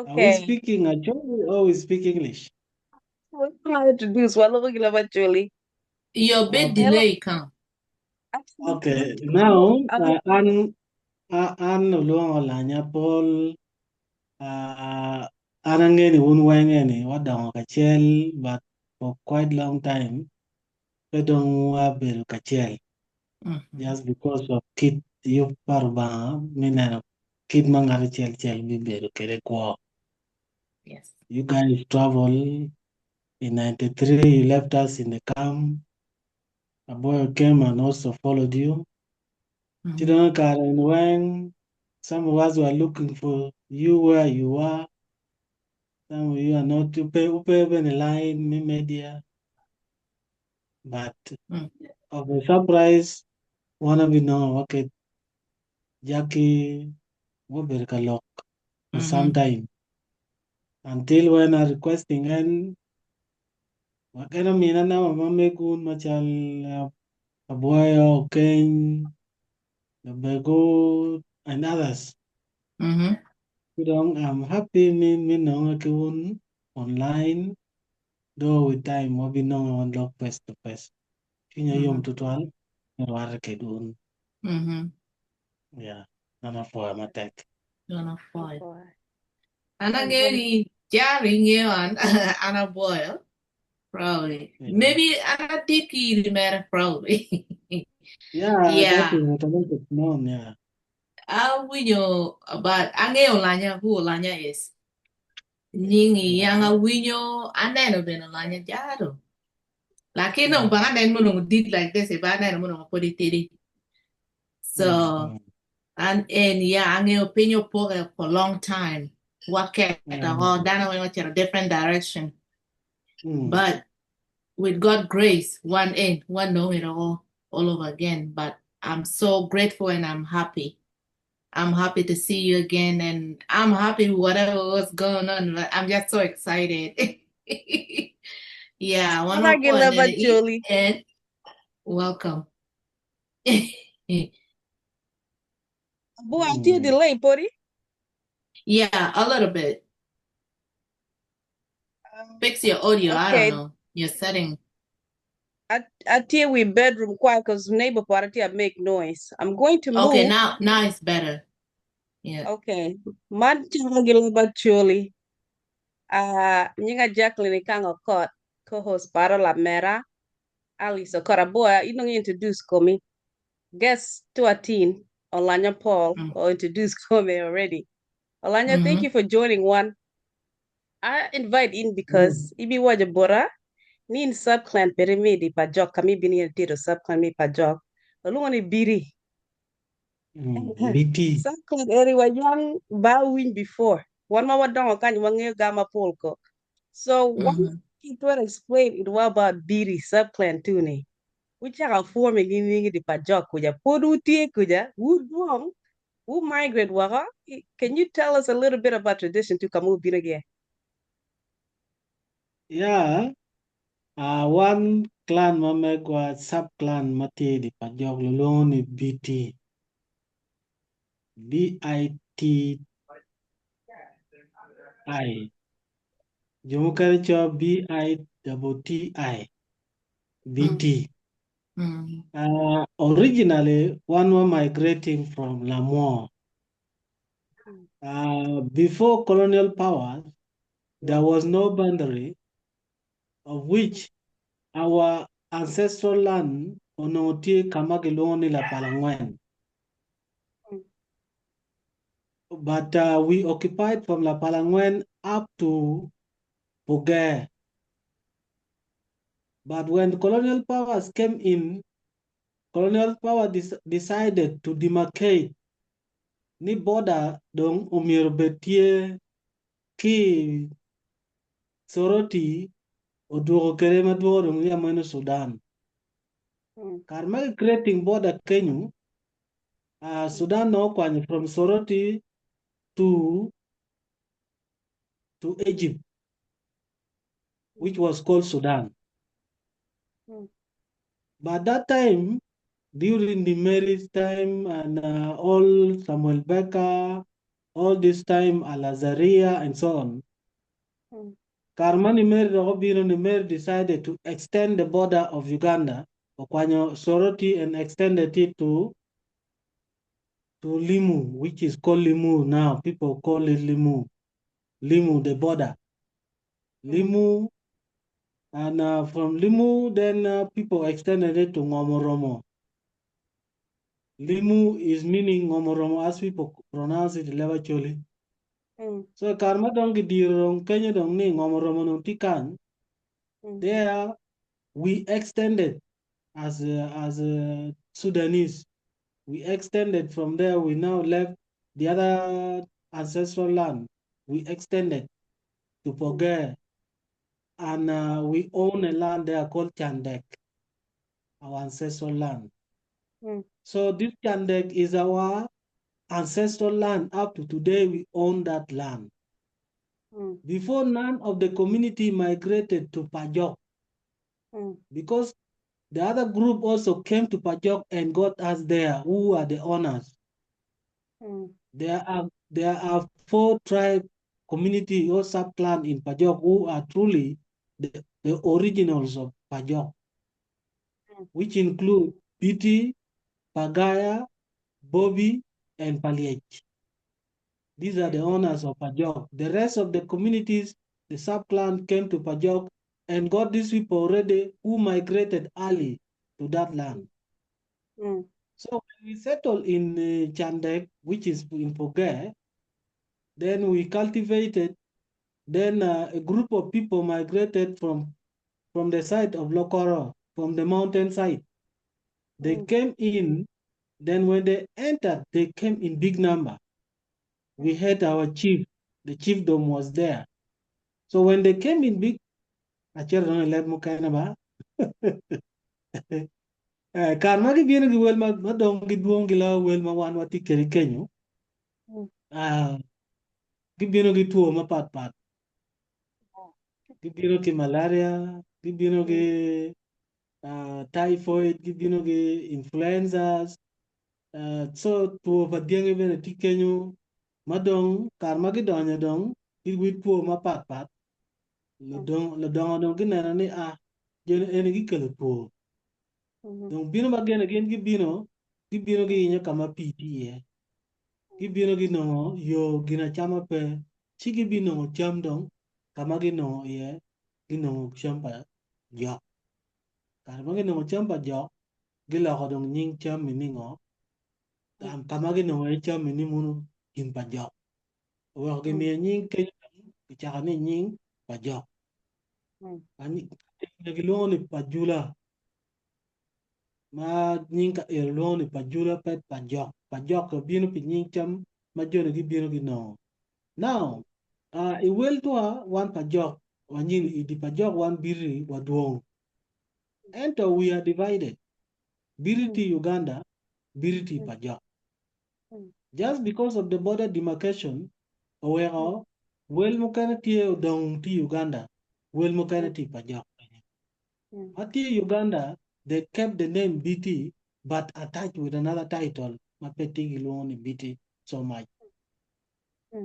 Are we Okay. speaking Acholi or we speak English? We're gonna introduce waloko gila Acholi. Your bit Okay. Hello. delay come. Okay. Now, an olwongo Olanya Paul, an ange ni wun weng eni wadongo kacel but for quite long time pe dong wabedo kacel just because of kit yub pa Rubanga me neno kit ma ngat acel acel bibedo kwede kwo. Yes. You guys travel in 93, you left us in the camp. Aboyo came and also followed you. Ci dong i kare ni weng, some of us were looking for you where you are. Some of you are not, upe, upe bene line me media. But of a surprise, wan abinongo wa ki Jackie wabedo ka lok for some time. Until when I requesting en, wek en omina namba ma megun macal Abwoyo, Okeny, Labego, and others. Ci dong I'm happy me nongo ki wun online, though with time wabinongo wan lok face to face. Cwinya yom tutwal me rwate ked wun. Yeah, an apwoyo matek. An apwoyo. An angeyo ni Jari ngeyo an an abwoyo probably. Maybe an atye kiri mere probably. Yeah, that Yeah. is automatic known, yeah. Awinyo but angeyo Olanya who Olanya is. Nyingi yang awinyo aneno bene Olanya jaro. Lakini dong bang anen munongo dit like this ba aneno munongo pud itidi. So an en ya angeyo piny opoke for long time. Waket oko dano weng ocito different direction. But with God grace wan en wanongo it all over again. But I'm so grateful and I'm happy. I'm happy to see you again and I'm happy with whatever was going on. But I'm just so excited. Yeah, one more An point agila and Acholi. and welcome. Boy, atye delay podi. Yeah, a little bit. Fix your audio. I don't Okay. know. Your setting. Atye wi bedroom quiet because neighbor party make noise. I'm going to Okay, move. now it's better. Yeah. Okay. Man agila Acholi. Nyinga Jacqueline Kango Kot, co-host para la mera. Alice Okora boy, you don't introduce komi. Guest to a teen, Olanya Paul, or introduce komi already. Olanya, thank you for joining one. I invite in because ibi waja bora nin subclan perimidi pajok kami bini tiro subclan mi pajok. Olungo ni biri. BT. Subclan eri wa young ba win before. Wan ma wadongo kany wang'eyo gama polko. So one thing to explain it was about biri subclan tuni. Uchaka forming in di pajok kuja. Podu tie kuja. Who who migrate waka? Can you tell us a little bit about tradition to kamu bina Yeah. One clan ma megwa sub clan ma tye di pajok lulwongo ni BT. B I T I. Jo mukene co B I double T I. BT. Originally, one were migrating from Lamwo. Before colonial powers, there was no boundary of which our ancestral land onongo tye ka ma kilwongo ni Lapalangwen. But we occupied from Lapalangwen up to Puger. But when colonial powers came in, colonial power decided to demarcate ni border dong omyero bed tye ki Soroti odwogo kede madwogo dong ya meno Sudan. Kar ma creating border kenyu, Sudan no okwanyo from Soroti to Egypt, which was called Sudan. But that time, during the marriage time and all Samuel Baker, All this time Alazaria and so on. Kare ma Nimeri dok obino, Nimeri decided to extend the border of Uganda, okwanyo Soroti and extended it to to Limu, which is called Limu now. People call it Limu. Limu, the border. Limu, and from Limu, then people extended it to Ngomoromo. Limu is meaning Ngomoromo as people pronounce it in Levacholi. So kare ma dong gidiro dong kenyo dong ni Ngomoromo nong tye kany, there we extended as a Sudanese. We extended from there. We now left the other ancestral land. We extended to Poger, and we own a land there called Chandek, our ancestral land. So this Chandek is our ancestral land. Up to today, we own that land. Before, none of the community migrated to Pajok because the other group also came to Pajok and got us there, who are the owners. There are four tribe community or sub-clan in Pajok who are truly the originals of Pajok, which include Biti, Pagaya, Bobby, and Paliech. These are the owners of Pajok. The rest of the communities, the sub-clan came to Pajok and got these people already who migrated early to that land. So when we settled in Chandek, which is in Poge, then we cultivated. Then a group of people migrated from the side of Lokoro, from the mountain side. They came in. Then when they entered, they came in big number. We had our chief, the chiefdom was there. So when they came in big, acel dong i leb mukene ba kare ma gibino gi wel ma dong gidwong gilo wel ma wan watye kwede kenyo, gibino gi two mapatpat, gibino ki malaria, gibino gi typhoid, gibino gi influenzas, so two pa dyangi bene tye kenyo ma dong kare ma gidonyo dong ki two mapatpat, ludongo dong gineno ni joni eni gikelo two. Dong bino ma gene gin gibino, gibino giyenyo ka ma pii tye iye. Gibino ginongo yo ginacama pe, ci gibinongo cam dong ka ma ginongo iye, ginongo cam pa jok. Kare ma ginongo cam pa jok, giloko dong nying cam-mi ni ngo? Ka ma ginongo iye cam-mi ni mono gin pa jok. Oweko gimiyo nying kenyo dong gicako ni nying pa jok. Gilwongo ni Pajula, ma nying ka eno lwongo ni Pajula pe Pajok. Pajok obino pi nying cam ma joni gibino ginongo. Now, i wel twa wan Pajok, wanyini i di Pajok wan biri wadwong. Ento we are divided. Biri tye Uganda, biri tye Pajok. Just because of the border demarcation, oweko wel mukene tye odong tye Uganda, wel mukene tye Pajok. Ma tye Uganda, they kept the name BT but attached with another title ma pe tye gilwongo ni BT so much.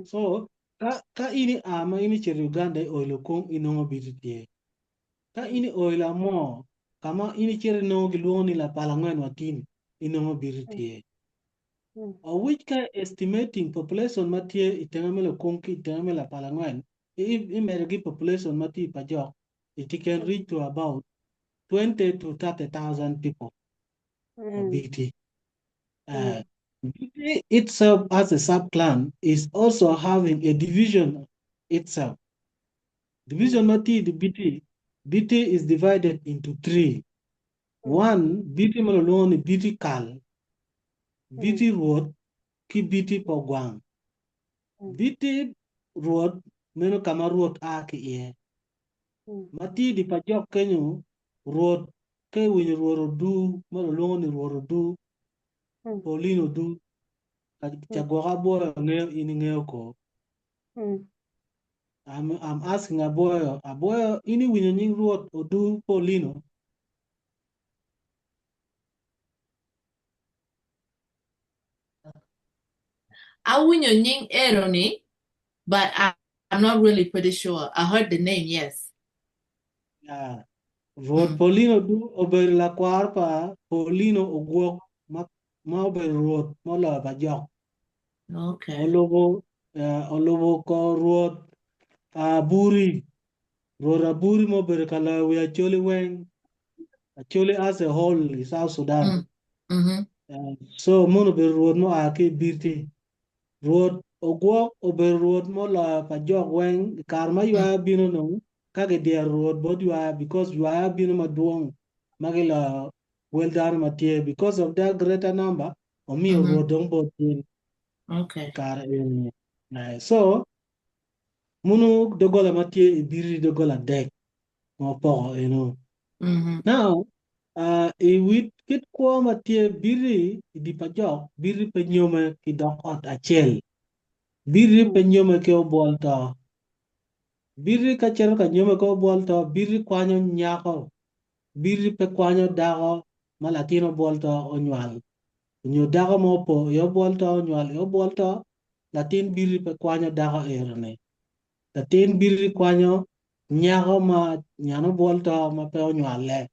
So, ka in ia ma in icito Uganda i Oilo Kung inongo BT tye. Ka in i Oilo Amor, ka ma in icito inongo gilwongo ni Lapal Angwen Watin, inongo BT tye. Of which ka estimating population ma tye i tenge me Lukung ki i tenge me Lapal Angwen, imedo ki population ma tye i Pajok, it can reach to about 20 to 30,000 people of BT. BT itself as a sub-clan is also having a division itself. Division ma tye i BT, BT is divided into three. One, BT ma lwongo ni BT Kal, BT Rwot, ki BT Pogwang. BT Rwot meno ka ma Rwot a ki iye. Ma tye i di Pajok kenyo, Rwot ka iwinyo Rwot Odu ma lwongo ni Rwot Odu, Pauline Odu, ca gwoko Aboyo ngeyo in ingeyo ko. I'm asking Aboyo, Aboyo in iwinyo nying Rwot Odu Paulino? Awinyo nying eno-ni but I'm not really pretty sure. I heard the name, yes. Yeah. Rwot Paulino du obedo lakwar pa Paulino Ogwok ma ma obedo rwot ma oloyo pa jok. Okay. Olubo eh, olubo kor rwot Aburi. Rwot Aburi ma obedo ka loyo wi Acholi weng. Acholi as a whole i South Sudan. Mm. Mhm. Eh, so mono obedo rwot ma oa ki i Birti. Rwot Ogwok obedo rwot ma oloyo pa jok weng i kare ma ywaya bino nongo ka gidyero rwot bot ywaya because ywaya bino madwong ma giloyo wel dano ma tye because of their greater number omiyo rwot dong bot gin Okay. i kare eni. Eh, so munu dogola ma tye i Birti dogola adek ma opoko eno. Mhm. Now, uh, i wit kit kwo ma tye Birti i di pa jok, Birti pe nyome ki dok ot acel. Birti pe nyome ki obwol to. Birti ka cito ka nyome ki obwol to, Birti kwanyo nyako. Birti pe kwanyo dako ma latin obwol to onywal. Onyo dako ma opo i obwol to onywal i obwol to, latin Birti pe kwanyo dako eno-ni. Latin Birti kwanyo nyako ma nyan obwol to ma pe onywale.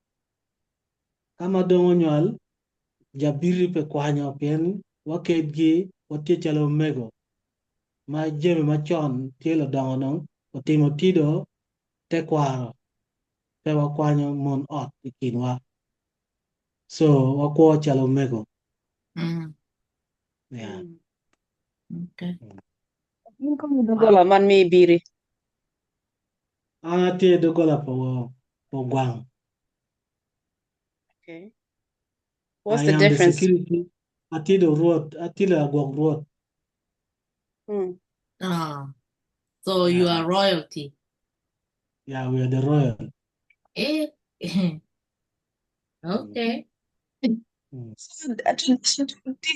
Ka ma dong onywal, jabiti pe kwanyo pien wakedgi watye calo omego ma jami macon tye ludongo dong otimo tido tekwaro pe wakwanyo mon ot i kinwa so wakwo calo omego. Mm. Yeah. Okay. In kono doggola man me ibiri. An atye i doggola pa Ogwang. Okay. What's I the am the difference? security. Atye do rwot, atye lagwok rwot. Mm. Ah, so you Yeah. are royalty. Yeah, we are the royal. Eh. Okay. Mm. So,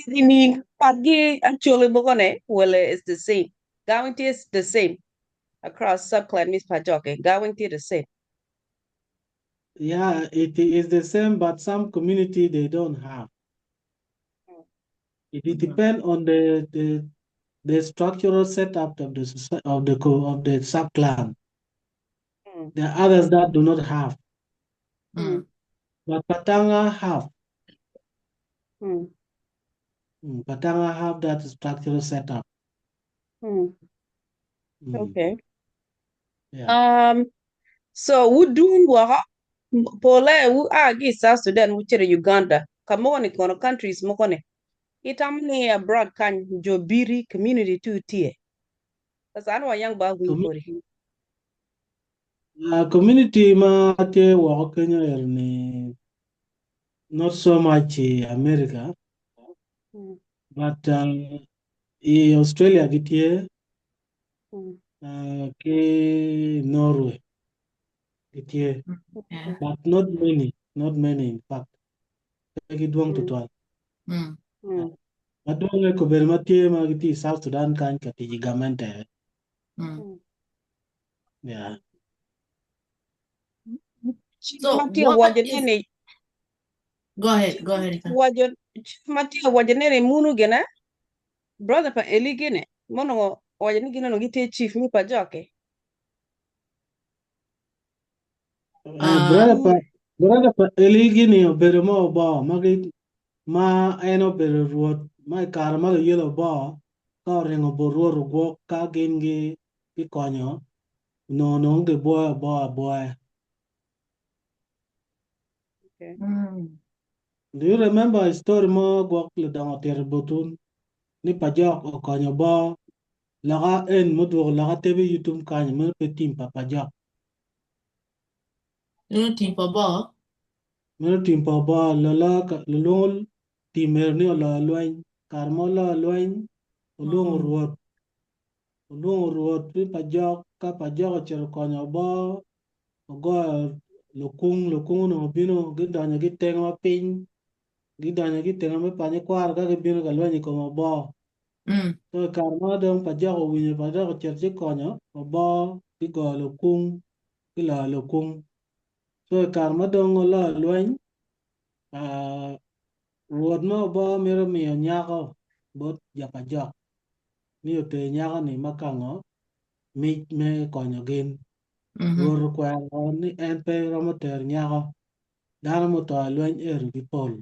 ni patgi actually mokone well it's the same. Gawing is the same across subclan Miss Pajoke. Gawing the same. Yeah, it is the same, but some community they don't have. It depends on the structural setup of the of the of the subclan. There are others that do not have, but Patanga have. Patanga have that structural setup. Okay. Yeah. So wudun woko pole wu a ki South Sudan wucito Uganda ka moko kono countries moko ni itamo ni abroad kany jo biri community tu tie. Because an wa yang ba winy kori. Community ma tye woko kenyo ero ni not so much i America, but i Australia gitye ki Norway gitye, but not many, not many in fact. Pe gidwong tutwal. Madwonge kobedo ma tye ma gitye i South Sudan kany ka tic i gamente. Yeah. So Ma tye what waco is ni Go ahead, go ahead. Ika. waco ma tye waco ni munu gine brother pa Eli gine mono waco ni gin onongo gitye chief mi pa joke. Brother pa brother pa Eli gini obedo ma obo ma gi ma en obedo rwot ma i kare ma luyelo obo ka oringo bot rwot ogwok ka gin gi gikonyo onongo nongo gibwoyo obo aboya. Okay. Do you remember a story mo gwok ludongo tito botun ni pa jok okonyo obo loka en mudwogo loka tebe yutum kanyo meno pe tim pa pa jok. Meno tim pa obo. Meno tim pa obo lolo lulwongo tim ero ni oloyo lweny kare ma oloyo lweny olwongo rwot olwongo rwot ni pa jok ka pa jok ocito konyo obo ogoyo lukung lukung onongo bino gidonyo gitengo ma piny gidonyo gitengo me panyo kwaro ka gibino ka lweny i kom obo. So i kare ma dong pa jok owinyo pa jok ocito ci konyo obo gigoyo lukung giloyo lukung. So i kare ma dong oloyo lweny rwot me obo mito miyo nyako bot ja pa jok. ni oter nyako-ni ma ka ngo mic me konyo gin. Mhm. Rwot okwero ni en pe romo tero nyako, dano muto i lweny ero gipol.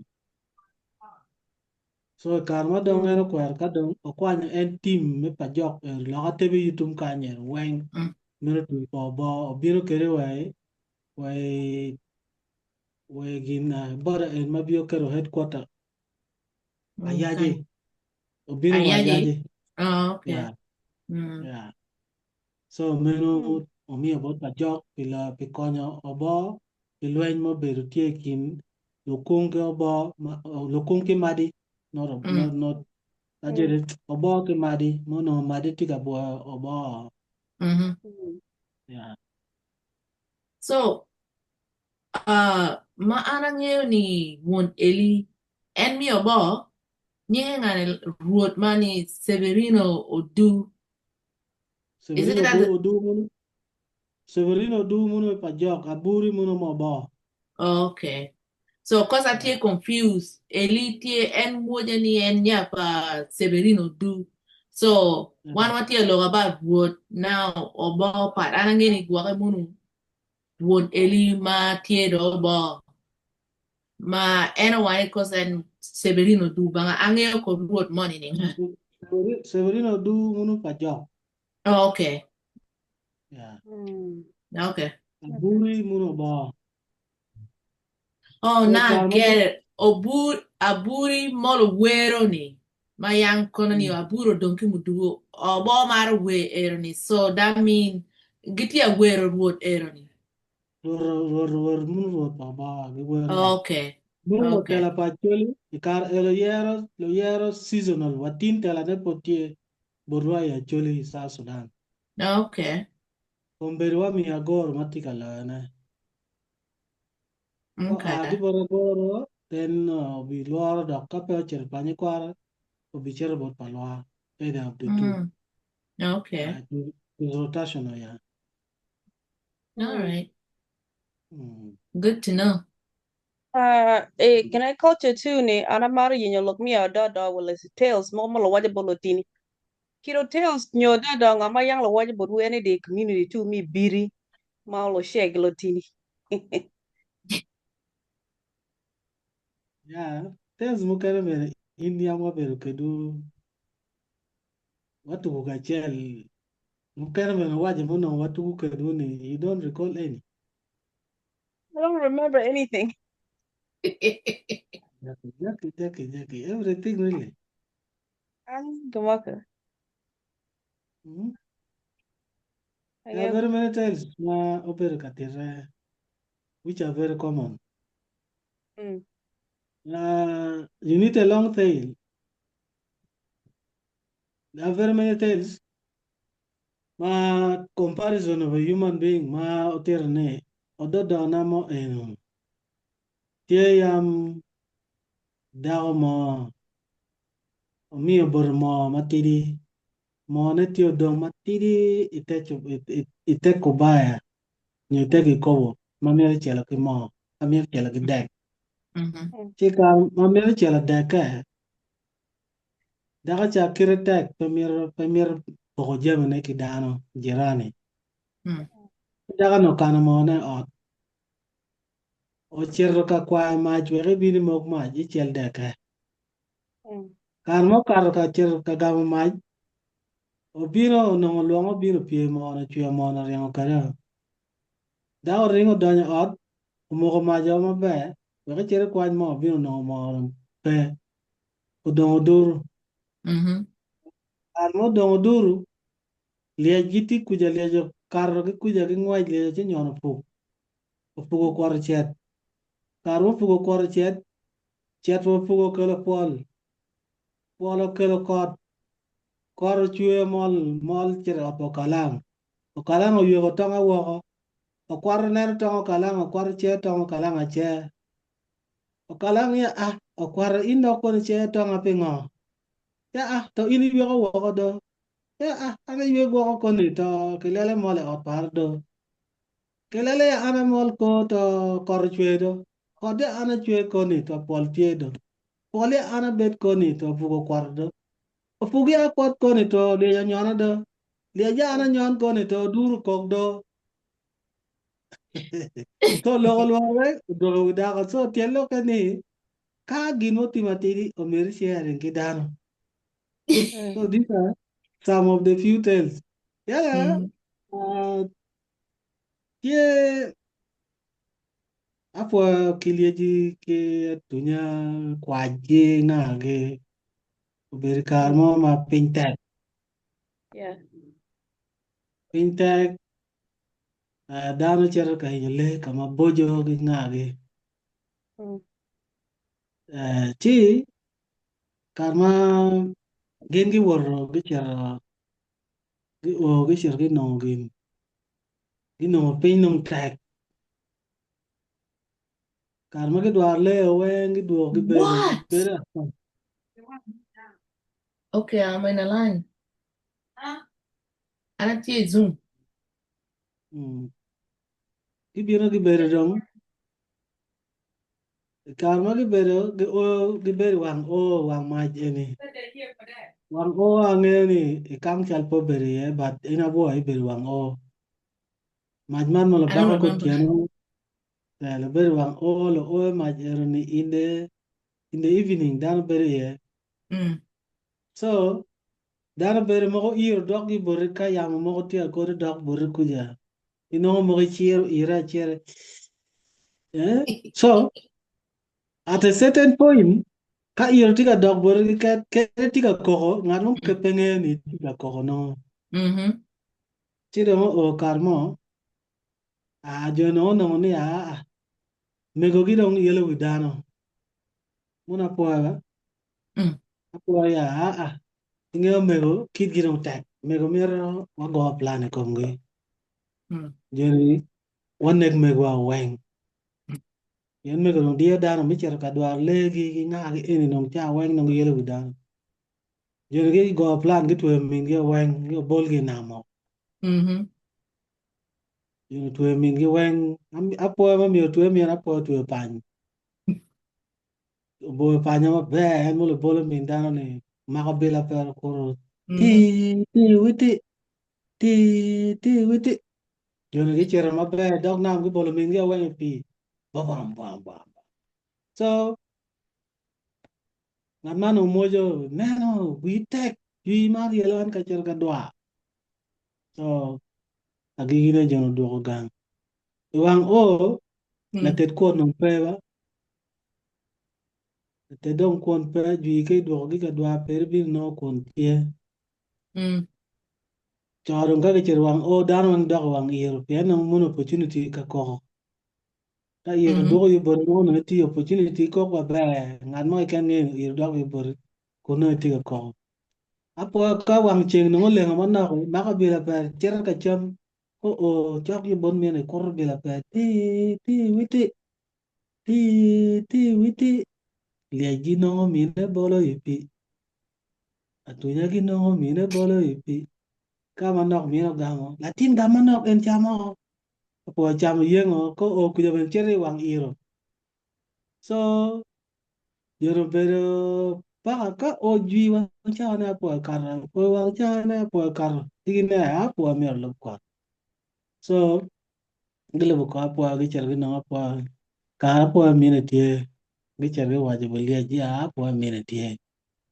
So i kare ma dong en okwero ka dong okwanyo en tim me pajok ero loka tebi yi tung kany ero weng Mm. meno twi pa oboo obino kede wa i wa i wa i gin border en ma bino keto headquarter Mm, Ayaji kany. obino wa Ayaji. Ayaji Oh, okay. yeah Mm. yeah so meno omiyo bot pajok pi la pi konyo oboo pi lweny ma obedo tye i kin lukung ki oboo ma lukung ki madi not Mm. not not ajede oboo ki madi ma onongo madi tye ka bwoyo oboo Mhm. yeah So, uh, ma an angeyo ni won Eli en miyo oboo nyinge ngane Rwot ma ni Severino Odu. Is it Severino that Odu the, Odu munu Severino Odu munu pa jok aburi munu mo oboo oh, okay. So, cause yeah atye confused. Eli tye en mwoje ni en nya pa Severino Odu. So, wan yeah watye lok about Rwot now oboo pat. An angeyo ni gwoke munu won Eli ma tye do oboo. Ma en owaco cause en Severino Odu banga angeyo kor Rwot moni ni nga. Severi- Severino Odu munu pa jok Oh, okay. yeah Mm. Okay. aburi munu oboo Oh, so i now I kare ma get it. Obur, aburi molo wero ni. Ma yang kono ni aburo odong ki mudugo. Obo maro wer ero ni. So that mean gitye a wero Rwot ero ni. Rwot rwot rwot munu rwot pa oboo giwero en Okay. munu Okay. tela pa Acholi i kare elo yero luyero seasonal wa tin telane pwod tye botwa i Acholi i South Sudan Okay. Kombeddi wa miyo agoro ma tye ka loyone. Ka oa ki Okay. bot agoro, then obilworo dok ka pe ocito pa nyikwara, obicito bot pa lwar, either of the two. Mm. Okay. It's rotational, yeah. All right. Mm. Good to know. Eh, can I culture too ni an amaro yenyo lok me ododo wala tales mo mo lawaco bot lutini. Kit tales nyo ododo ngo ma yang lawaco botwu en i community tu mi biri ma olo share ki lutini. Yeah, tales mukene bene in yam wabedo kedwu watuko kacel mukene bene waco ma onongo watuko kedwu ni you don't recall any. I don't remember anything. Jackie, Jackie, Jackie, Jackie, everything really. An gumaka. Mm. There are very many tales ma obedo ka tite which are very common. Mm. You need a long tale. There are very many tales ma comparison of a human being ma otito ni ododona mo eno tye yam dako mo omiyo bote moo matidi moone tye odong matidi i te kubaya nyo i te kikopo ma mito celo ki moo ma mito celo ki dek. Ci kare ma mito celo dekke dako ca kite tek pe mito pe mito poko jamine ki dano jirani. Dako-ni okano moone i ot ocito ka kwayo mac wek ebin emok mac ecel dekke. Kare ma okato ka cito ka gamo mac, obino onongo lwongo obino opye mono ocwiyo mono oringo kwede. Dako oringo odonyo i ot, omoko mac-o maber wek ecit ekwany moo obino onongo moo dong pe, odong oduru. Kare ma odong oduru, lyec gitye kuca lyec okato ki kuca ki ngwec lyec ci onyono opuk, opuk okwoto cet. Kare ma opuk okwoto cet, cet pa opuk okelo pwol, pwol okelo kot, kot ocwe mol mol cito i ot pa okalang, okalang oyweko tonge woko, okwato neno tong okalang okwato cer tong okalang acer. Okalang ni ah okwato in dok kono icer tonga pingo? Ya ah to in iyweko woko do. Ya ah an aywek woko koni to kilele mol i ot para do. Kilele ya an amol ko to kot ocwe do. Kot ya an acwe koni to pol tye do. Pol ya an abed koni to opuko okwoto do. Opugi akwot koni to lyec onyona do. Lyec an anyon koni to oduro kok do. So loko lwak weng odwogo wi dako. So tyen lokke ni ka gin mo timo atidi omyero i sharing ki dano. So these are some of the few tales. Yeah, tye apwoyo ki lyeci ki atunya kwacgi ngagi obedo i kare mo ma piny tek. Yeah. Piny tek, dano cito ka yenyo lee ka maboco ki ngagi. Ci kare ma gin giwoto gicito guo gucito ginongo gin ginongo piny dong tek kare ma gidwaro lee weng gidwogo gibedo What? gibedo ata. Okay, I'm in a line. An atye i Zoom. Mm. Gibino gibedo dong I kare ma gibedo gio gibedo i wang oo wang mac eni wang oo angeyo ni i kang cal pe obedo iye but in abwo aye ibedo i wang oo mac man ma I don't lubako remember. kotyeno eh, lubedo i wang oo luoyo mac eno ni in the in the evening dano bedo iye Mm. so dano bedo moko iro dok gi boti ka yamo moko tye akodi dok boti kuca inongo moko iciro ire acira eh? So at a certain point ka iro tye ka dok boti kede tye ka koko ngat mo pe ngeyo ni tye ka koko nongo Mhm. ci dong oo kare mo ah, jo ni onongo ni aa megogi dong yelo wi dano mun apwoyo ba apwoyo ya aa ingeyo mego kitgi dong tek mego myero wago plan i komgi joni wanek megwa weng pien mego dong diyo dano me cito ka dwaro lee gi ki nga gi eni dong ca weng dong giyelo wi dano joni gigo plan gitweyo mingi weng gibolgi i nam woko joni otweyo mingi weng apwoyo ma myero otwe myero apwoyo otweyo pany oboyo panya maber en mono bolo min dano ni mako bila pero kuro ti ti witi ti ti witi joni gicito maber dok nam gibolo mingi aweng i pii bam bam bam so ngat man omwoco neno wii tek jwi mar yelo en ka cito ka dwar so agikine joni odwogo gang i wang o lated kwon dong pe ba lated dong kwon pe jwi ka idwokogi ka dwar peri bino nongo kwon tye co dong ka gicito i wang o dano weng dok i wang iro pien nongo mono opportunity ka koko ka iro dwoko yo boti nongo nongo itye opportunity ikok maber ngat mo keken ngeyo ni iro dok yo boti kun nongo itye ka koko apoyo ka wang ceng nongo olengo manok mako bila ber cito ka cam Oo, cok ki bot mine ikuto bila ber ti ti witi ti ti witi lyec ginongo mine bolo i pii atunya ginongo mine bolo i pii ka manok mine ogamo latin gam manok en camo opwo camo yengo ko o kuca bene cito i wang iro so Yot obedo paka ka ojwi wang cawa ne apwoyo kato apwoyo wang cawa ne apwoyo kato ci gine apwoyo myero alub kot so gilubo kor apwoyo gicito ginongo apwoyo kare apwoyo mine tye gicito giwaco bot lyec ni apwoyo mine tye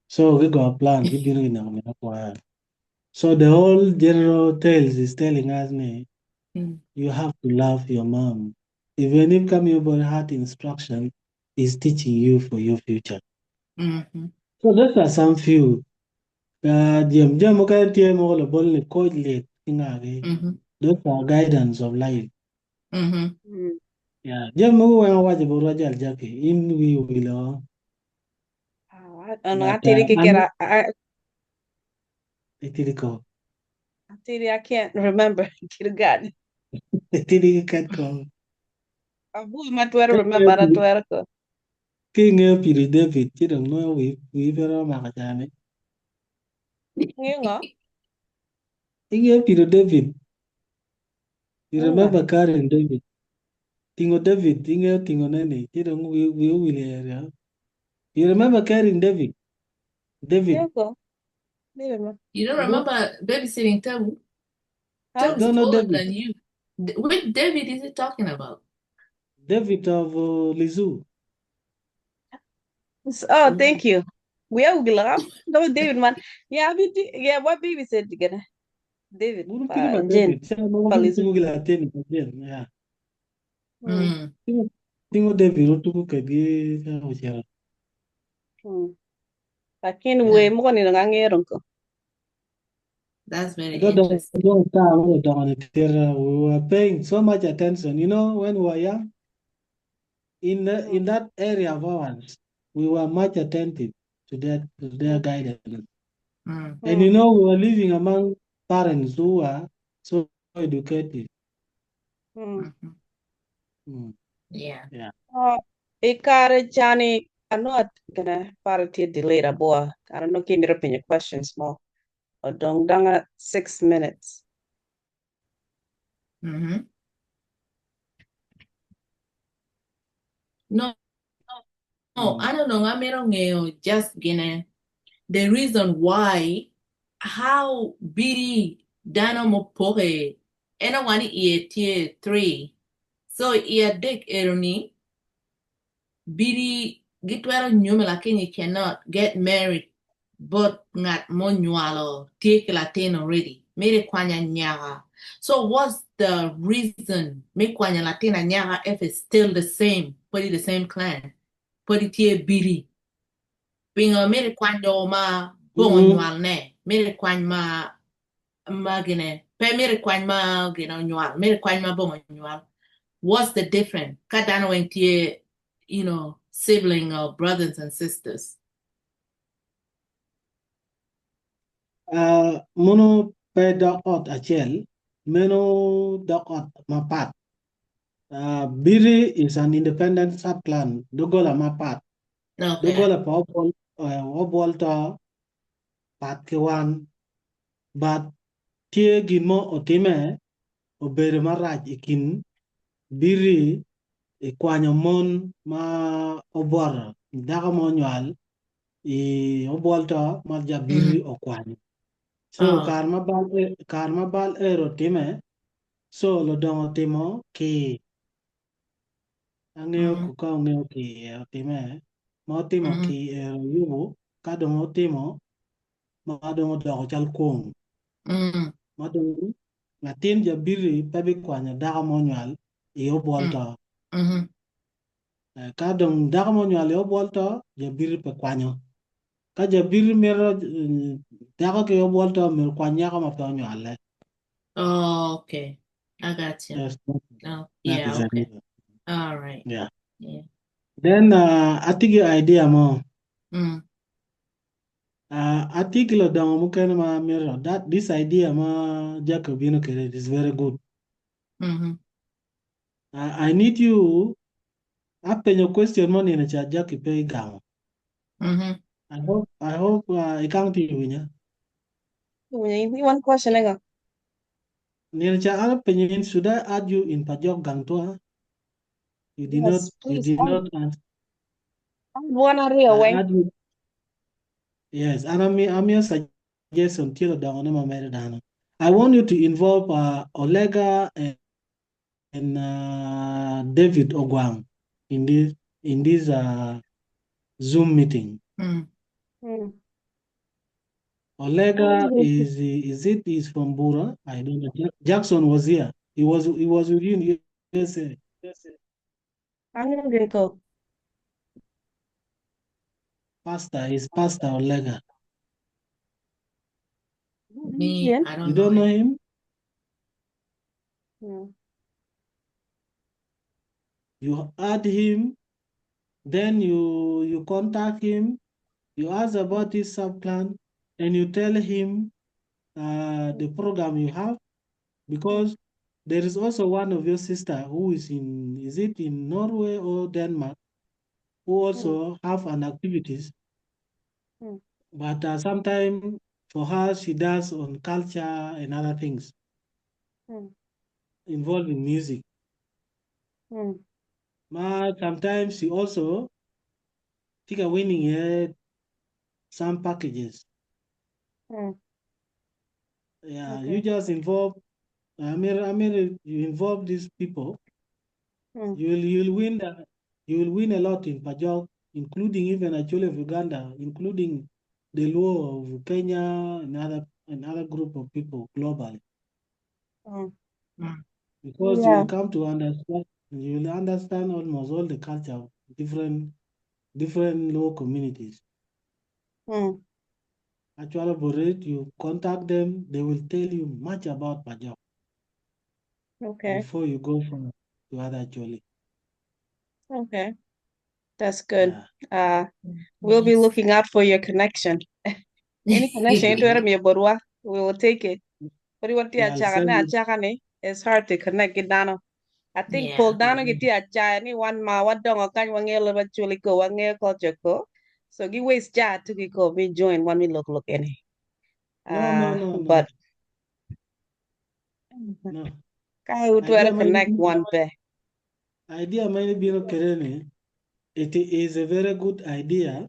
so gigo plan gibino gineko min apwoyo so the whole general tales is telling us ni you have to love your mom even if ka miyo boti hard instruction is teaching you for your future. So those are some few. Jam jam mukene tye mogo labol ni koc lit ki ngagi. Those are guidance of life. Yeah. Jam mogo weng awaco bot Rajal Jackie, in wi owilo. Ano But atidi an kikera itidi ko. atidi I can't remember. Kid God. Itidi kiket ko. Abur ma twero Ka remember an ingeyo atwero ko. Ka ingeyo pido David ci dong nongo wii pe romo mako cani. Ingeyo ngo? Ingeyo pido David. You Nga. remember carrying David. Tingo David, ingeyo tingo ne ni ci dong wii owil iye ryo. You remember carrying David? David. Ingeyo ko. David ma. You don't You don't, remember babysitting Tabu? Huh? you Tabu's don't know older David. than you. Which David is he talking about? David of Lizu. Oh, thank you. We are glad. No, David man. Yeah, I mean, yeah, what baby said together. David, Guru kiri ba Jane, David. Sa mo bin Palizu. tingo gila teni ba Jane. Yeah. Mm. Tingo tingo David otuku kedi sa uchera. Lakini Yeah. we Yeah, mo ni ngangero ko. that's very I don't interesting. We were paying so much attention. You know, when we were young, in the, in that area of ours, we were much attentive to their guidance. And you know, we were living among parents who were so educated. Yeah. Yeah. Ikare chani, I'm not gonna party delay boy. I don't know can you your questions more. Or dong danga 6 minutes. No, no, I don't know. I mean, just gonna the reason why how biri dano mo poke ena wani iye tie 3 so iye dek eroni biri gitwero nyume lakini cannot get married but ngat mo nywalo tie ki latin already mere kwanya nyaka. So what's the reason me kwanya latin anyaka if it's still the same, put it the same clan, put it tie biri pingo mere kwanyo ma bongo nywal ne mere kwany ma ma gine pe mere kwany ma gine nywal mere kwany ma bongo nywal. What's the difference ka dano weng tie, sibling or brothers and sisters? Mono pe dok ot acel, meno dok ot mapat. Biri is an independent sub-clan, dogola mapat. Dogola pa obol to pat ki wan, but tye gin mo otime obedo marac i kin biri i kwanyo mon ma oboto dako mo nywal i obol to ma ja biri okwanyo. So kare ma bal kare ma bal ero time, so ludongo timo ki angeyo ka ongeyo ki otime ma otimo ki ero yubu ka dong otimo ma dong odoko cal kwong ma dong latin ja biri pe bikwanyo dako mo nywal i obol to. Ka dong dako mo nywal i obol to, ja biri pe kwanyo. Ka ja biri mito dako ki obol to, myero kwany nyako ma pe onywale. Oh, okay. I got you. Yes, Oh, that yeah, is okay. it. All right. Yeah. Yeah. Then atye ki idea mo. Atye ki ludongo mukene ma mito that this idea ma Jacob bino kwede is very good. I need you apenyo question mo nino cha Jackie pe igamo. I hope ikang ti winya. One question aga. Nino cha apenyo in, should I add you in Pajok Gangtua? You did Yes, not you please. did Add, not answer. add one area I away. add you. Yes, and I'm your suggestion tye ludongo ne ma mere dano. I want you to involve Olega and David Ogwang in this Zoom meeting. Olega is it is from Bura? I don't know. Jackson was here. He was with you in USA. I'm gonna go. Pastor is Pastor Olega. Me, Yeah. I You don't know don't know him. him? You add him, then you contact him, you ask about his sub clan, and you tell him the program you have, because there is also one of your sister who is in, is it in Norway or Denmark, who also have an activities, but sometimes for her she does on culture and other things involving music. Ma sometimes she also take a winning some packages. Yeah, you just involve, I mean, you involve these people, you will win a lot in Pajok, including even Acholi of Uganda, including the Luo of Kenya and other group of people globally. Because you will come to understand, you will understand almost all the culture of different Luo communities. Actually, Boret, you contact them, they will tell you much about Pajok before you go from to other Acholi. Okay. That's good. Yeah. We'll be Nice. Looking out for your connection. Any connection into me Borwa, we will take it. But what Yeah, I'll send you. Achakane, it's hard to connect it down. I think Paul Dano get achani one ma what dong kan wange lo chuli ko wange culture ko. So give waste chat to go me join one me look look any. No, no, no, no, But no. Kai would Idea to connect one be. Idea ma bino kerene, it is a very good idea,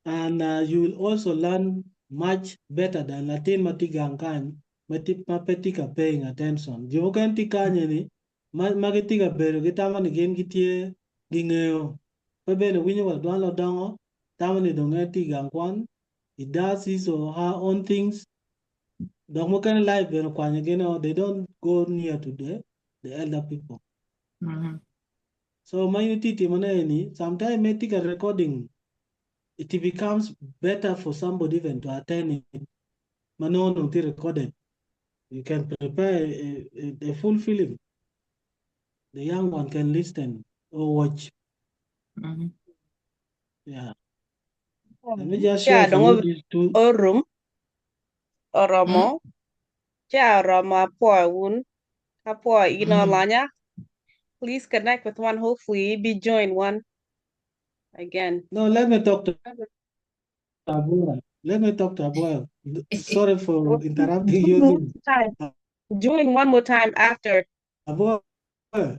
and you will also learn much better than Latin matigang kan mati mapetika paying attention. Jo mukene tye kany ni ma gitye ka bedo gitamo ni gin gitye gingeo pe bene winyo wa dwan lodongo tamo ni dong en tye i gang kwan. He does his or her own things. Dok mukene life bene okwanyo gin, they don't go near to the elder people. So ma in itye timone ni sometimes me tye ka recording, it becomes better for somebody even to attend it ma nongo dong tye recorded. You can prepare a full film. The young one can listen or watch. Yeah, let me just share Yeah, for you dong these two. Orum oromo cha oromo apo un apo ino lanya. Please connect with one. Hopefully, be join one again. No, let me talk to Abua. Let me talk to Abua. Sorry for interrupting you. One time. Join one more time after. Abua,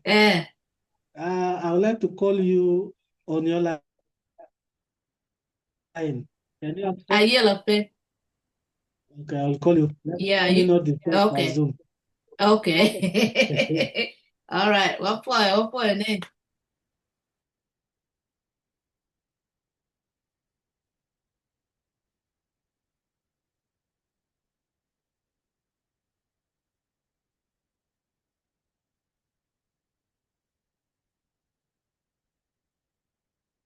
Eh, I would like to call you on your line. Can you accept? Ayela pe. Okay, I'll call you. Yeah, Let me you not disturb my okay. Zoom. Okay. All right. What point? What point? Eh?